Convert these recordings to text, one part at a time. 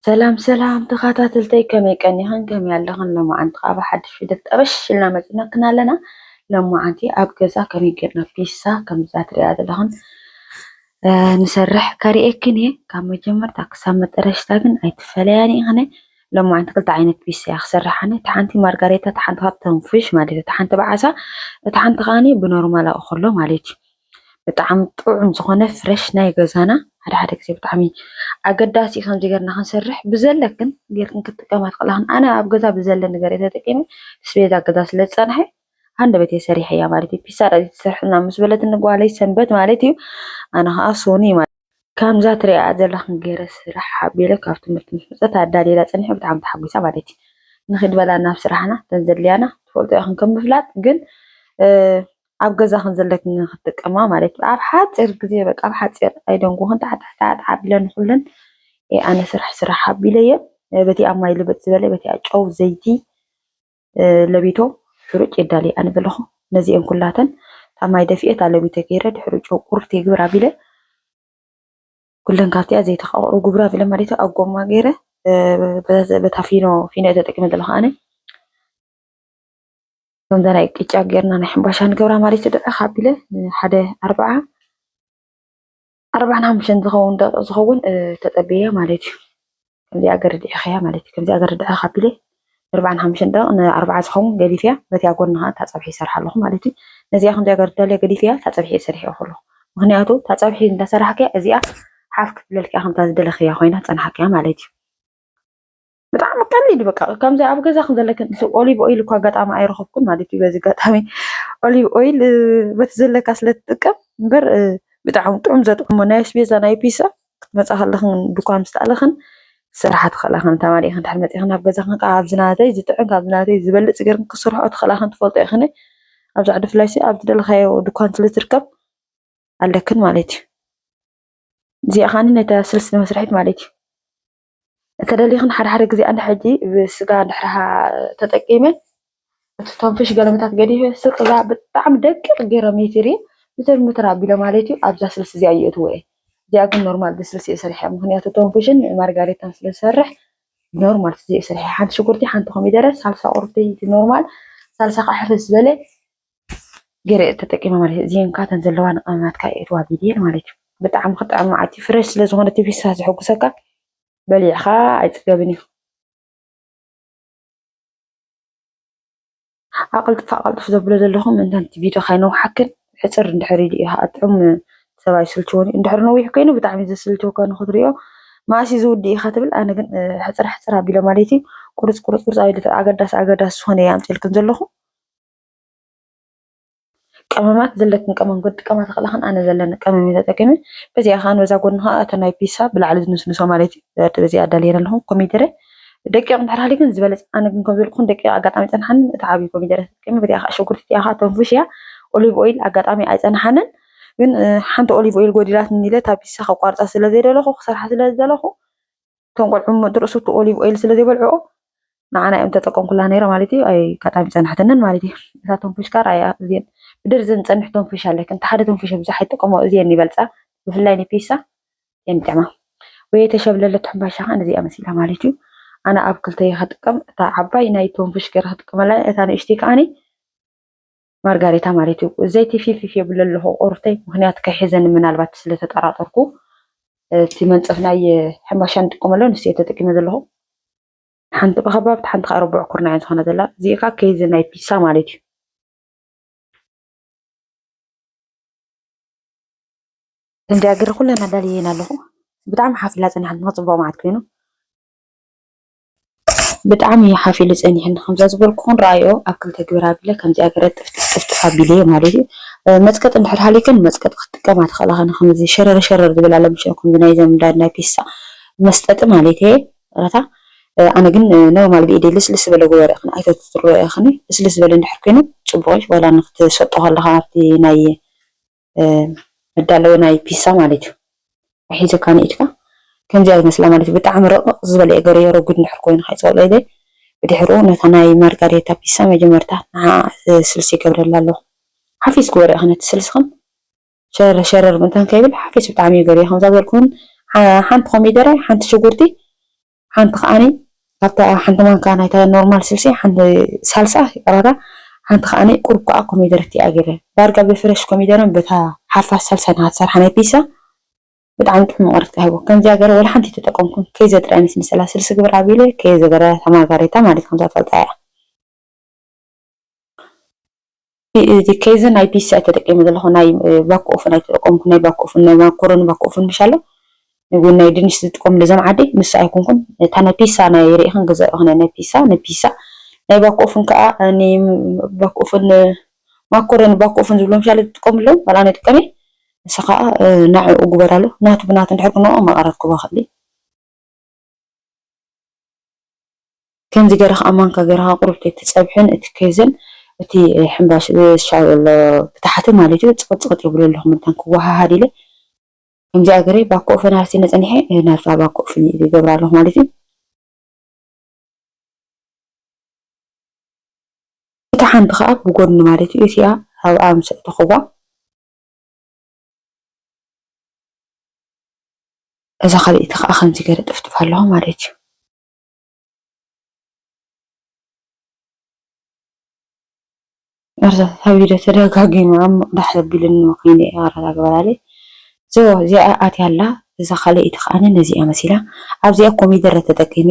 ሰላም ሰላም ተኸታተልተይ፣ ከመይ ቀኒኽን ከመይ ኣለኽን? ሎማዓንቲ ከዓ ብሓድሽ ቪድዮ ጠበሽ ኢልና መፂናክን ኣለና። ሎማዓንቲ ኣብ ገዛ ከመይ ጌርና ፒሳ ከምዛ ትሪኣ ዘለኽን እ፣ ንሰርሕ ከርእየክን እየ። ካብ መጀመርታ ክሳብ መጠረሽታ ግን ኣይትፈለያኒ ኢኽን። ሎማዓንቲ ክልተ ዓይነት ፒሳ እያ ክሰርሕ ኣነ። እታ ሓንቲ ማርጋሬታ፣ እታ ሓንቲ ካብ ተንፍሽ ማለት እዩ። እታ ሓንቲ ብዓሳ፣ እታ ሓንቲ ከዓኒ ብኖርማል ኣእኸሎ ማለት እዩ። ብጣዕሚ ጥዑም ዝኾነ ፍረሽ ናይ ገዛና ሓደ ሓደ ግዜ ብጣዕሚ ኣገዳሲ እዩ። ከምዚ ጌርና ክንሰርሕ ብዘለክን ጌርክን ክትጥቀማ ትኽእላ። ኣነ ኣብ ገዛ ብዘለኒ ገይረ ተጠቂመ፣ ስቤዛ ገዛ ስለ ዝጸንሐ ሃንደበት እየ ሰሪሐያ ማለት እዩ። ፒሳ ዳኣ ትሰርሕልና ምስ በለትኒ ጓለይ ሰንበት ማለት እዩ። ኣነ ኸዓ ሶኒ ማለት ከምዛ ትሪኣ ዘለኽን ገይረ ስራሕ ኣቢለ ካብ ትምህርቲ ምስ መፀት ኣዳልየላ ፀኒሐ ብጣዕሚ ተሓጒሳ ማለት እዩ። ንኺድ በላ ናብ ስራሕና፣ እተን ዘድልያና ትፈልጦ ኢኽን ከም ምፍላጥ ግን እ፣ ኣብ ገዛኽን ዘለክን ክትጥቀማ ማለት እዩ። ኣብ ሓፂር ግዜ በቃ ኣብ ሓፂር ኣይደንጉኽን፣ ታዕታዕታዕ ኣቢለ ንኹለን ኣነ ስራሕ ስራሕ ኣቢለየ። በቲኣ ማይ ልብጥ ዝበለ፣ በቲኣ ጨው፣ ዘይቲ፣ እ፣ ለቢቶ፣ ሕሩጭ የዳሊ ኣነ ዘለኹ። ነዚአን ኩላተን እታ ማይ ደፊኤ እታ ለቢቶ ገይረ ድሕሪ ጨው ቁርት ይግብር ኣቢለ ኩለን ካብቲኣ ዘይተቃቅሩ ግብራ ብለ ማለት እዩ። ኣብ ጎማ ገይረ እ፣ በ- በታ ፊኖ ፊኖ እየ ተጠቂመ ዘለኹ ኣነ። ከምዛ ናይ ቅጫ ጌርና ናይ ሕምባሻ ንገብራ ማለት እዩ። ድዕኽ ኣቢለ ሓደ ኣርባዓ ኣርባዓን ሓሙሽተን ዝኸውን ደቂቕ ዝኸውን እ፣ ተጸብየ ማለት እዩ። ከምዚኣ ገረ ድዒኸያ ማለት እዩ። ከምዚኣ ገረ ድዕኽ ኣቢለ ኣርባዓን ሓሙሽተን ደቂቕ ንኣርባዓ ዝኸውን ገዲፍያ፣ በቲኣ ጎኒ ኸዓ እታ ጸብሒ ይሰርሓ ኣለኹ ማለት እዩ። ነዚኣ ከምዚኣ ገረ ደልየ ገዲፍያ፣ እታ ጸብሒ እየ ሰሪሐ ከለኹ። ምኽንያቱ እታ ጸብሒ እንዳሰራሕክያ እዚኣ ሓፍ ክትብለልክያ፣ ከምታ ዝደለኽያ ኮይና ጸንሓክያ ማለት እዩ። ብጣዕሚ ቀሊል እዩ። በቃ ከምዚ ኣብ ገዛኽን ዘለክን፣ እዚ ኦሊቭ ኦይል እኮ ኣጋጣሚ ኣይረኸብኩን ማለት እዩ። በዚ ኣጋጣሚ ኦሊቭ ኦይል እ፣ በቲ ዘለካ ስለ ትጥቀም እምበር እ፣ ብጣዕሚ ጥዑም ዘጥዕሞ ናይ ኣስቤዛ ናይ ፒሳ ክትመፃ ከለኽን ድኳን ምስ ተኣለኽን ክሰርሓ ትኽእላ። ከም ተማሊእኽን ድሕሪ መፂኽን ኣብ ገዛኽን ከዓ ኣብዚ ናተይ ዝጥዕም ካብዚ ናተይ ዝበልፅ ገይርክን ክስርሖ ትኽእላ። ከም ትፈልጦ ኢኽን ኣብዛ ዓዲ ብፍላይ ሲ ኣብ ዝደለኻዮ ድኳን ስለ ትርከብ ኣለክን ማለት እዩ። እዚኣ ኸዓኒ ነታ ስልሲ መስርሒት ማለት እዩ። እተደሊኽን ሓደ ሓደ ግዜ ኣነ ሕጂ ብስጋ እንድሕር ሃ- ተጠቂመ እቲ ቶንፍሽ ገለመታት ገዲፈ ስቅ እዛ ብጣዕሚ ደቂቕ ገይረ ሜትር እየ ምትር ምትር ኣቢለ ማለት እዩ። ኣብዛ ስልሲ እዚኣ እየእትዎ እየ። እዚኣ ግን ኖርማል ብስልሲ እየ ሰሪሐ፣ ምኽንያቱ ቶንፍሽን ማርጋሬታን ስለ ዝሰርሕ ኖርማል ስዚ እየ ሰሪሐ። ሓንቲ ሽጉርቲ፣ ሓንቲ ኮሚደረ፣ ሳልሳ ቁርቲ ኖርማል፣ ሳልሳ ከዓ ሕፍስ ዝበለ ገይረ ተጠቂመ ማለት እዩ። እዚአን ካተን ዘለዋ ንቀመማት ካየእትዋ ቢድየን ማለት እዩ። ብጣዕሚ ክጥዕም መዓት እዩ። ፍሬሽ ስለ ዝኾነ እቲ ፒሳ ዘሐጉሰካ በሊዕኻ ኣይፅገብን እዩ። ኣቐልጥፍ ኣቐልጥፍ ዘብሎ ዘለኹም እንታን እቲ ቪድዮ ካይነውሓክን ሕፅር እንድሕር ኢሉ እዩ ኣጥዑም ሰብኣይ ስልችወን እዩ። እንድሕር ነዊሕ ኮይኑ ብጣዕሚ ዘስልችወካ ንክትሪኦ መኣስ እዩ ዝውድእ ኢኻ ትብል። ኣነ ግን እ፣ ሕፅር ሕፅር ኣቢለ ማለት እዩ ቁርፅ ቁርፅ ቁርፅ ኣቢለ ኣገዳሲ ኣገዳሲ ዝኾነ እየ ኣምፅልክን ዘለኹ። ቀመማት ዘለክን ቀመም ክትጥቀማ ትኽእላ። ከን ኣነ ዘለኒ ቀመም እየ ተጠቂመ። በዚኣ ከኣ በዛ ጎኒ ከኣ እታ ናይ ፒሳ ብላዕሊ ዝንስንሶ ማለት እዩ። በዚ ኣዳልየን ኣለኹ ኮሚደረ ደቂቕ እንድሕር ሃልዩ ግን ዝበለጸ። ኣነ ግን ከም ዝበልኩኹም ደቂቕ ኣጋጣሚ ጸንሓኒ፣ እቲ ዓብዪ ኮሚደረ ተጠቂመ። በዚኣ ከኣ ሽጉርቲ እቲኣ ከኣ ተንፍሽ እያ። ኦሊቭ ኦይል ኣጋጣሚ ኣይጸንሓንን፣ ግን እ፣ ሓንቲ ኦሊቭ ኦይል ጎዲላትኒ ኢለ እታ ፒሳ ከቋርጻ ስለ ዘይደለኹ፣ ክሰርሓ ስለ ዝደለኹ፣ እቶም ቆልዑ ም- ድርሱቱ ኦሊቭ ኦይል ስለ ዘይበልዕኦ ንዓና እዮም ተጠቀምኩላ ነይረ ማለት እዩ። ኣይ ኣጋጣሚ ጸናሕትንን ማለት እዩ። እታ ተንፍሽ ካር ኣያ እዚን ብደርዘን ጸንሕ ተንፍሽ ኣለክን። እንተ ሓደ ተንፍሽ ብዙሕ ኣይጥቀሞ እዚን ይበልጻ። ብፍላይ ንፒሳ እየን ይጥዕማ። ወይ ተሸብለለት ሕምባሻ ከኣ ነዚኣ መሲላ ማለት እዩ። ኣነ ኣብ ክልተ እየ ክጥቀም። እታ ዓባይ ናይ ተንፍሽ ገይረ ክጥቀመላ እየ። እታ ንእሽተይ ከኣኒ ማርጋሬታ ማለት እዩ። ዘይቲ ፊፊፍ የብለ ኣለኹ ቁርተይ፣ ምኽንያት ከይሕዘኒ ምናልባት ስለ ተጠራጠርኩ፣ እቲ መንጸፍ ናይ ሕምባሻ ንጥቀመሉ ንሱ እየ ተጠቂመ ዘለኹ። ሓንቲ ብኸባብ ሓንቲ ከኣ ርቡዕ ኩርናዕ ዝኾነ ዘላ፣ እዚኣ ከኣ ኬዚ ናይ ፒሳ ማለት እዩ። እንዳ ገረ ኩለን ኣዳልየን ኣለኹ። ብጣዕሚ ሓፊላ ጸኒሓ፣ ጽቡቕ መዓት ኮይኑ። ብጣዕሚ እዩ ሓፊሉ ጸኒሕኒ። ከምዛ ዝበልኩኹን ረኣዮ ኣብ ክልተ ግብር ኣቢለ ከምዚኣ ገረ ጥፍጥፍ ጥፍጥፍ ኣቢለዮ ማለት እዩ። እ፣ መጽቀጢ እንድሕር ሃልዩክን መጽቀጢ ክትጥቀማ ትኽእላ። ከነ ከምዚ ሸረር ሸረር ዝብል ኣለ፣ ምሽ ከምዚ ናይ ዘም እንዳ ናይ ፒሳ መስጠጢ ማለት እየ። ረታ፣ እ፣ ኣነ ግን፣ እ፣ ኖርማል ብኢደይ ልስልስ ዝበለ ግበረ። ከነ ኣይተትትሮ እየ። ከነ ልስልስ ዝበለ እንድሕር ኮይኑ ጽቡቕ እዩ። ዋላ ንክትሰጦ ከለኻ ኣብቲ ናይ እ፣ መዳለዊ ናይ ፒሳ ማለት እዩ። ሒዘካ ንኢድካ ከምዚኣ ዝመስላ ማለት እዩ። ብጣዕሚ ረቕቕ ዝበለ እየ ገረዮ፣ ረጒድ እንድሕር ኮይኑ ከይፀልኦ ኢለ። ብድሕሪኡ ነታ ናይ ማርጋሬታ ፒሳ መጀመርታ ንዓ፣ እ፣ ስልሲ ይገብረላ ኣለኹ። ሓፊስ ግበርዮ ነቲ ስልስኽን ሸረር ሸረር ምእንታን ከይብል ሓፊስ ብጣዕሚ እዩ ገረዮ። ከምዛ ዝበልኩን ሓ-፣ ሓንቲ ኮሚደረ፣ ሓንቲ ሽጉርቲ፣ ሓንቲ ከዓኒ ካብታ ሓንቲ ማንካ ናይታ ኖርማል ስልሲ ሓንቲ ሳልሳ ይቀራታ፣ ሓንቲ ከዓኒ ቁሩብ ከዓ ኮሚደረ እቲኣ ገይረ ዳርጋ ብፍረሽ ኮሚደረን በታ ሓፋሽ ሳልሳ ናትሰርሓ ናይ ፒሳ ብጣዕሚ ጥዑም መቐረት ትህቦ። ከምዚኣ ገይረ ወላ ሓንቲ ተጠቀምኩን ከይዘ ጥራይ ምስ ንሰላ ስልሲ ግብር ኣቢለ ከይዘ ገይረ እታ ማርጋሬታ ማለት ከምዛ ትፈልጣ እያ። እቲ ከይዘ ናይ ፒሳ ተጠቂመ ዘለኹ ናይ ባኮ ኦፍን ኣይተጠቀምኩ ናይ ባኮ ኦፍን ናይ ማኮሮኒ ባኮ ኦፍን ምሽ ኣሎ ንጉን ናይ ድንሽ ዝጥቀምሉ እዞም ዓዲ ንሱ ኣይኮንኩን። እታ ናይ ፒሳ ናይ ርኢኽን ገዛእ ኾነ ናይ ፒሳ ናይ ፒሳ ናይ ባኮ ኦፍን ከዓ ባኮ ኦፍን ማኮሮኒ ባኮ ኦፍን ዝብሎም ሻለ ዝጥቀምሎም ዋላ ናይ ጥቀሜ ንሳ ከዓ ናዕኡ ግበራሉ ናቱ ብናቱ እንድሕር ክንኦ መቐረት ክበኽሊ ከምዚ ገረኻ ኣብ ማንካ ገረኻ ቁሩብ ተይትጸብሕን እቲ ኬዝን እቲ ሕምባሽ ዝሻበሎ ብታሕቲ ማለት እዩ ጽቕጽቕጥ የብሎ ኣለኹ ምንታን ክወሃሃድ ኢለ ከምዚኣ ገረ ባኮ ኦፈን ኣርሲ ነጸኒሐ ናርፋ ባኮ ኦፍን ይገብራ ኣለኹ ማለት እዩ። እታ ሓንቲ ከዓ ብጎድኒ ማለት እዩ እቲኣ ኣብኣ ምስ ኣእተኽዋ እዛ ካልኣይቲ ከዓ ከምዚ ገይረ ጥፍጥፍ ኣለኹ ማለት እዩ። እዛ ቪድዮ ተደጋጊሙ ኣብ ምቕዳሕ ዘቢሉኒ ኮይነ ኣረጋግበላለይ። ዞ እዚኣ ኣትያ ኣላ። እዛ ካልኣይቲ ከዓ ነዚኣ መሲላ ኣብዚኣ ኮሚደረ ተጠቂመ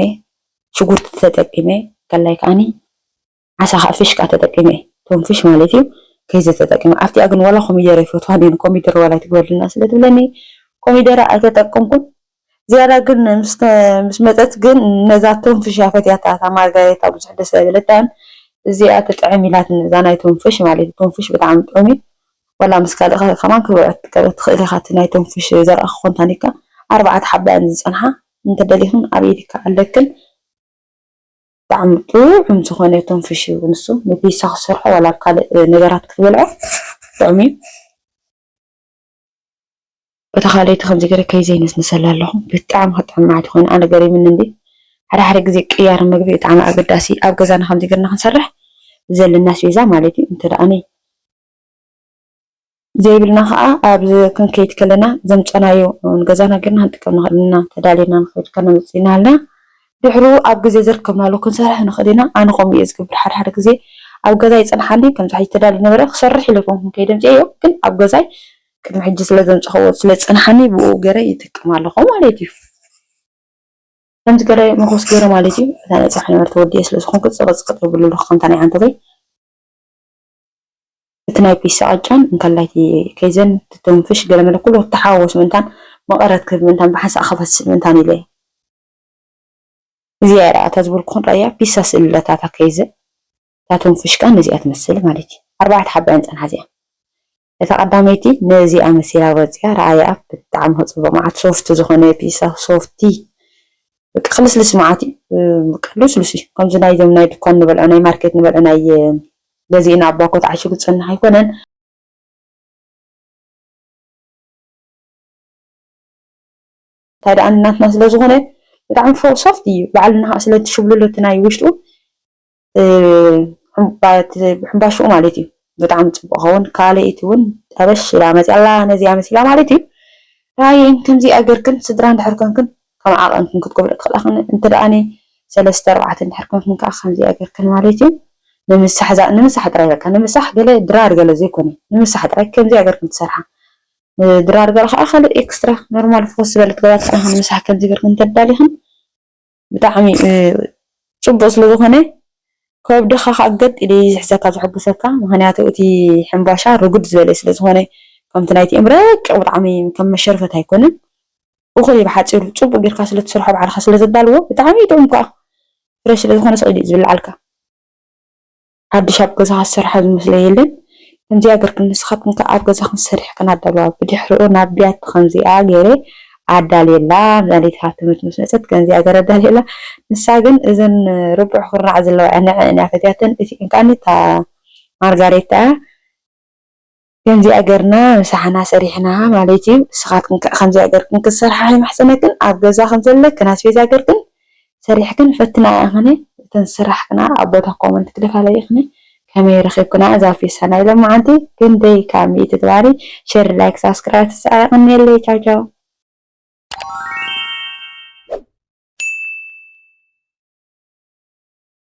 ሽጉርቲ ተጠቂመ ከላይ ከዓኒ ዓሳ ከዓ ፍሽ ከዓ ተጠቂመ እየ። ቶም ፍሽ ማለት እዩ። ከይዘ ተጠቂመ ኣብቲኣ ግን ዋላ ኮሚደረ ይፈትዋ እየን ኮሚደረ ዋላ ትግበርልና ስለ ትብለኒ ኮሚደረ ኣይተጠቀምኩን። ዝያዳ ግን ምስ መፀት ግን ነዛ ቶም ፍሽ እያ ፈትያታ እታ ማርጋሬታ ብዙሕ ደስ ኣይበለታን። እዚኣ ትጥዕም ኢላትኒ እዛ ናይ ቶም ፍሽ ማለት እዩ። ቶም ፍሽ ብጣዕሚ ጥዑም እዩ። ዋላ ምስ ካልእ ከማን ክበልዖ ትኽእል ኢኻ። እቲ ናይ ቶም ፍሽ ዘርኣኹ ኮንታኒካ ኣርባዕተ ሓባ እየን ዝፀንሓ። እንተደሊኽን ኣብ ኢድካ ኣለክን። ብጣዕሚ ጥዑም ዝኾነ ቶም ፍሽ እዩ ንሱ ንፒሳ ክሰርሖ ዋላ ኣብ ካልእ ነገራት ክትበልዖ ጥዑም እዩ። እታ ካልኣይቲ ከምዚ ገይረ ከይዘይነስንሰላ ኣለኹ። ብጣዕሚ ክጥዕም መዓት ይኾን ኣነ ገሪምኒ እንዲ ሓደ ሓደ ግዜ ቅያር ምግቢ ብጣዕሚ ኣገዳሲ ኣብ ገዛና ከምዚ ገርና ክንሰርሕ ዘለና ኣስቤዛ ማለት እዩ። እንተ ደኣ ዘይብልና ከዓ ኣብ ክንከይድ ከለና ዘምፀናዮ ንገዛና ገርና ክንጥቀም ንኽእል ኢና። ተዳሊና ንኽእል ከነምፅእ ኢና ኣልና ድሕሩ ኣብ ግዜ ዘርከብናሉ ክንሰርሕ ንኽእል ኢና። ኣነ ከምኡ እየ ዝገብር። ሓደ ሓደ ግዜ ኣብ ገዛ ይፀንሓኒ። ከምዚ ሕጂ ተዳሊ ነበረ ክሰርሕ ኢለ ኮንኩ ከይደ ምፅኤዮ፣ ግን ኣብ ገዛይ ቅድሚ ሕጂ ስለ ዘምፀኸዎ ስለ ዝፀንሓኒ ብኡ ገረ ይጥቀም ኣለኹ ማለት እዩ። ከምዚ ገረ መኮስ ገረ ማለት እዩ። እታ ናይ ፀብሒ ነበረ ተወዲኤ ስለ ዝኾንኩ ፅቕፅቕጥ የብሉ ኣለኹ ከምታ ናይ ዓንተተይ። እቲ ናይ ፒሳ ቅጫን እንከላይ እቲ ከይዘን ትተንፍሽ ገለመለ ኩሉ ክተሓወስ ምእንታን መቐረት ክህብ ምእንታን ብሓንሳእ ክፈስእ ምእንታን ኢለ እየ። እዚኣ እያ ደኣ እታ ዝበልኩኹን ራእያ ፒሳ ስእሊ ኣለታ እታ ከይዘ እታ ተንፍሽ ከኣ ነዚኣ ትመስል ማለት እዩ። ኣርባዕተ ሓባ እየን ዝጸንሓ እዚኣ። እታ ቀዳመይቲ ነዚኣ መሲላ ወጺኣ ረኣያ ብጣዕሚ ክጽብቕ መዓት ሶፍቲ ዝኾነ ፒሳ ሶፍቲ በቃ ክልስልስ መዓት እዩ። በቃ ልስሉስ እዩ። ከምዚ ናይዞም ናይ ድኳን ንበልዖ ናይ ማርኬት ንበልዖ ናይ ገዚእና ኣብ ባኮ ተዓሺጉ ዝጸንሕ ኣይኮነን። እንታይ ደኣ ናትና ስለ ዝኾነ ብጣዕሚ ሶፍት እዩ። ባዕልና ከዓ ስለ ትሽብልሎ እቲ ናይ ውሽጡ ሕምባሽኡ ማለት እዩ። ብጣዕሚ ፅቡቅ ኸውን። ካልኣይቲ እውን ጠበሽ ኢላ መፅያ ኣላ ነዚኣ መሲላ ማለት እዩ። ራየን ከምዚኣ ገርክን ስድራ እንድሕር ኮንክን ከም ዓቐንክን ክትገብሮ ትኽእላ ክን እንተ ደኣ ሰለስተ ኣርባዕተ እንድሕር ኮንክን ከዓ ከምዚኣ ገርክን ማለት እዩ። ንምሳሕ ንምሳሕ ጥራይ በቃ ንምሳሕ ገለ ድራር ገለ ዘይኮነ ንምሳሕ ጥራይ ከምዚኣ ገርክን ትሰርሓ። ድራር ገለ ከዓ ካልእ ኤክስትራ ኖርማል ፍኹስ ዝበለት ገዛ ትሰርሓ ንምሳሕ ከምዚ ገርክን እንተዳሊኽን ብጣዕሚ ጽቡቅ ስለ ዝኾነ ከብድኻ ከዓ ገጥ ኢሉ እዩ ዝሕዘካ ዝሕጉሰካ። ምኽንያቱ እቲ ሕምባሻ ርጉድ ዝበለ ስለ ዝኾነ ከምቲ ናይቲ እምረቅ ብጣዕሚ ከም መሸርፈት ኣይኮነን። እኹል እዩ ብሓፂሩ ጽቡቅ ጌርካ ስለ ትሰርሖ ባዕልኻ ስለ ዘዳልዎ ብጣዕሚ እዩ ጥዑም ከዓ ፍረሽ ስለ ዝኾነ ስቕ ኢሉ እዩ ዝብልዓልካ። ሓድሽ ኣብ ገዛኻ ዝሰርሓ ዝመስለ የለን። ከምዚኣ ገርክን ንስኻትክን ከኣ ኣብ ገዛኽን ሰሪሕክን ኣዳልዋ። ብድሕሪኡ ናብ ቢያቲ ከምዚኣ ገይረ ኣዳልየላ። መድሃኒት ካብ ትምህርቲ ምስ መጸት ከምዚኣ ገይረ ኣዳልየላ። ንሳ ግን እዘን ርቡዕ ኩርናዕ ዘለዋ እያ፣ ንዐን እያ ፈትያተን። እቲኤን ከኣ እታ ማርጋሬታ እያ። ከምዚኣ ገርና ምሳሕና ሰሪሕና ማለት እዩ። ንስኻትክን ከኣ ከምዚኣ ገርክን ክትሰርሓ ይማሕጸነክን። ኣብ ገዛኽን ዘለክን ኣስቤዛ ገርክን ሰሪሕክን ፈትና ኢኽን። እተን ዝሰራሕክና ኣብ ቦታ ኮመንት ክደፋለይ ኢኽን። ከመይ ረኺብክና እዛ ፒሳ ናይ ሎማዓንቲ? ክንደይ ካብ ሚእቲ ትባሪ? ሸር፣ ላይክ፣ ሳብስክራይብ ትስዓር። የቐንየለይ። ቻው ቻው።